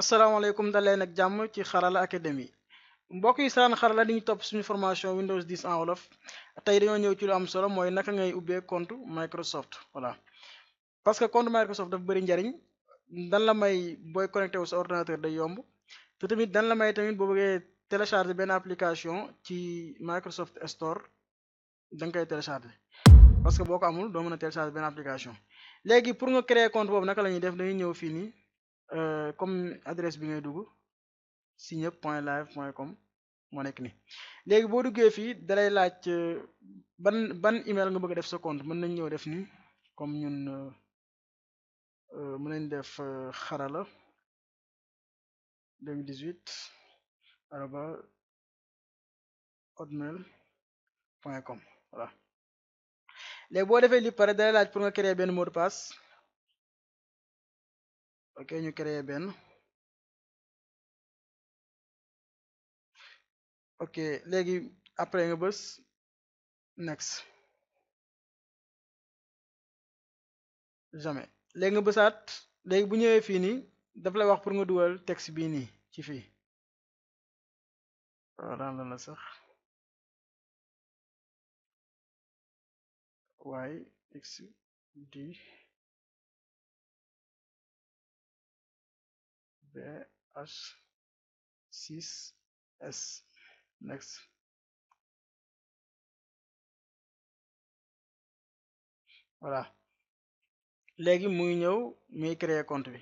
asalaamaaleykum daleen ak jàmm ci xarala académie mbokk yi saan xarala di ñu topp suñu formation Windows 10 en wolof tey dañoo ñëw ci lu am solo mooy naka ngay ubbee compte Microsoft voilà parce que compte Microsoft dafa bëri njariñ dan la may booy connecté wu sa ordinateur day yomb te tamit dan la may tamit boo bëggee télécharger benn application ci Microsoft Store da nga koy télécharger parce que boo ko amul doo mën a télécharger benn application léegi pour nga créer compte boobu naka la ñuy def dañuy ñëw fii nii comme adresse bi ngay dugg signup.live.com moo nekk nii léegi boo duggee fii dalay laaj ban email nga bëgg a def sa compte mën nañ ñëw def nii comme ñun mën nañ def xarala 2018 araba hotmail.com voilà léegi boo defee li pare dalay laaj pour nga créer benn mot de passe ok ñu créer benn ok léegi après nga bës next jamais léegi nga bësaat léegi bu ñëwee fii nii daf lay wax pour nga dugal texte bii nii ci fii ran la sax y x d b h 6 s next voilà léegi muy ñëw muy créer compte bi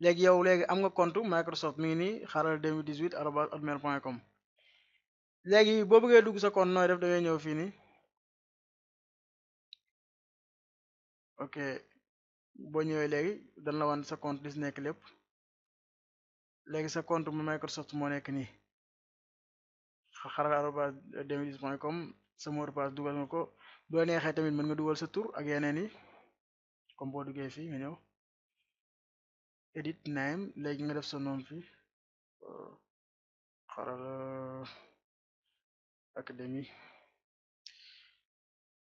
léegi yow léegi am nga compte Microsoft mi ngi nii xarala 2018 arobase hotmail.com léegi boo bëggee dugg sa compte nooy def da ngay ñëw fii nii ok boo ñëwee léegi dañ la wan sa compte li si nekk lépp léegi sa compte mu Microsoft moo nekk nii xarala arobase 2018.com sa mot de passe dugal nga ko bu la neexee tamit mën nga dugal sa tur ak yeneen yi comme boo duggee fii nga ñëw edit name léegi nga def sa nom fii xarala académie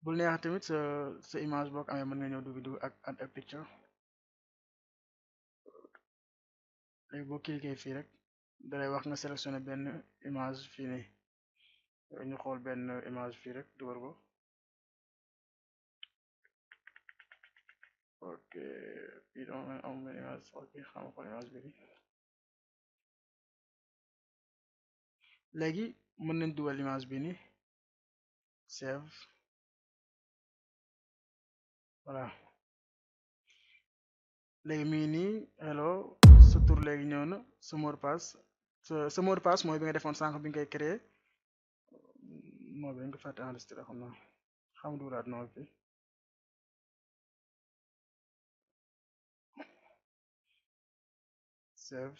bul neexee tamit sa image boo ko amee mën nga ñëw dugg ak add a picture léegi boo cliquer fii rek dalay wax nga sélectionné benn image fii nii ñu xool benn image fii rek dugal ko ok fii doon am benn image ok xam nga xool image bi léegi mën nañ dugal image bi nii save voilà léegi mi ngi nii hello sa tur léegi ñëw na sa mot de passe sa mot de passe mooy bi nga defoon sànq bi nga koy créer moo bi nga ko fàtte enregistré xam naa xam dugalaat noonu fi save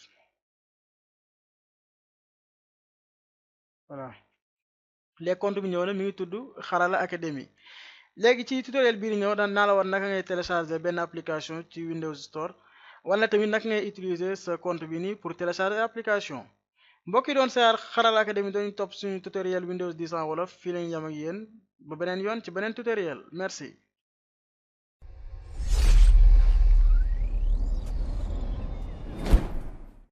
voilà léegi compte bi ñëw na mi ngi tudd xarala académie léegi ci tutoriel bii di ñëw daan naa la war naka ngay télécharger benn application ci Windows Store wala tamit naka ngay utiliser sa compte bi nii pour télécharger application mbokk yi doon seer xarala académie dañu topp suñu tutoriel Windows 10 en wolof fii lañu yam ak yéen ba beneen yoon ci beneen tutoriel merci